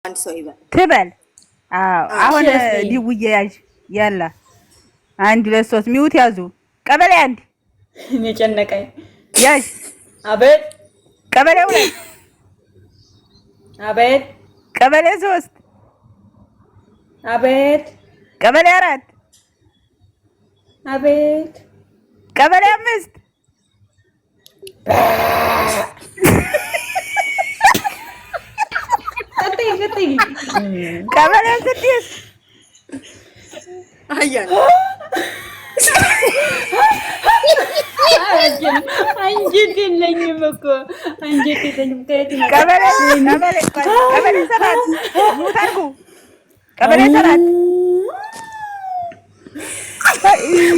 አንድ ሰው ይበል። ትበል። አዎ አሁን ዲውዬ ያዥ። ያላ አንድ ሁለት ሶስት mute ያዙ። ቀበሌ 1 እኔ ጨነቀኝ። ያዥ። አቤት። ቀበሌ 2። አቤት። ቀበሌ 3። አቤት። ቀበሌ 4። አቤት። ቀበሌ 5። ቀጥይ ቀጥይ። ቀበሌ 6። አያ አንጀት የለኝም እኮ፣ አንጀት የለኝም። ከየት ይመጣል? ቀበሌ 7፣ mute አድርጉ። ቀበሌ 7።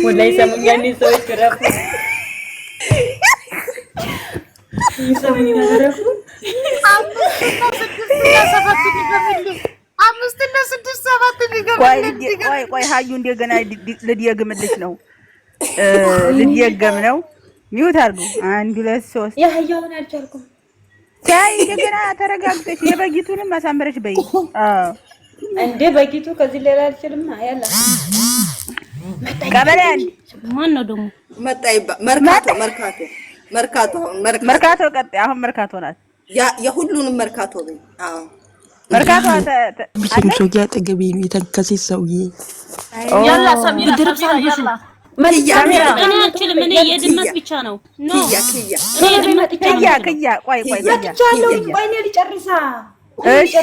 ወላሂ ይሰሙኛል ሰዎች፣ ረፉ፣ ይሰሙኛል፣ ረፉ። 5ና 6ና 7 ድገምልኝ። 5ና 6 7። ቆይ። ድገምልኝ። ቆይ ቆይ፣ ሀዩ እንደገና ልድየግምልሽ ነው፣ ልድየገም ነው። Mute አድርጉ። አንድ ሁለት ሶስት። የአህያውን አልቻልኩም። ቻይ፣ እንደገና ተረጋግተሽ የበጊቱንም አሳምረሽ በይ። አዎ። እንዴ፣ በጊቱ ከዚህ ሌላ አልችልም። ያላ። ቀበሌ 1። ማን ነው ደግሞ? መጣ ይባ መርካቶ፣ መርካቶ፣ መርካቶ፣ አሁን መርካቶ። መርካቶ ቀጥ፣ አሁን መርካቶ ናት። የሁሉንም መርካቶ በይ። አዎ። መርካቶ ቢችም ሰውዬ አጠገቤ ነው የተንከሴ ሰውዬ። ያላ ሰሚራ። ብድርብ። ሰሚራ ያላ። ክያ። እኔ አልችልም። እኔ የድመት ብቻ ነው፣ no። ክያ ክያ። እኔ የድመት ብቻ ነው ክያ። የምችለው። ክያ፣ ቆይ ቆይ፣ ክያ። መጥቻለሁ። ቆይ እኔ ልጨርሳ። እሺ።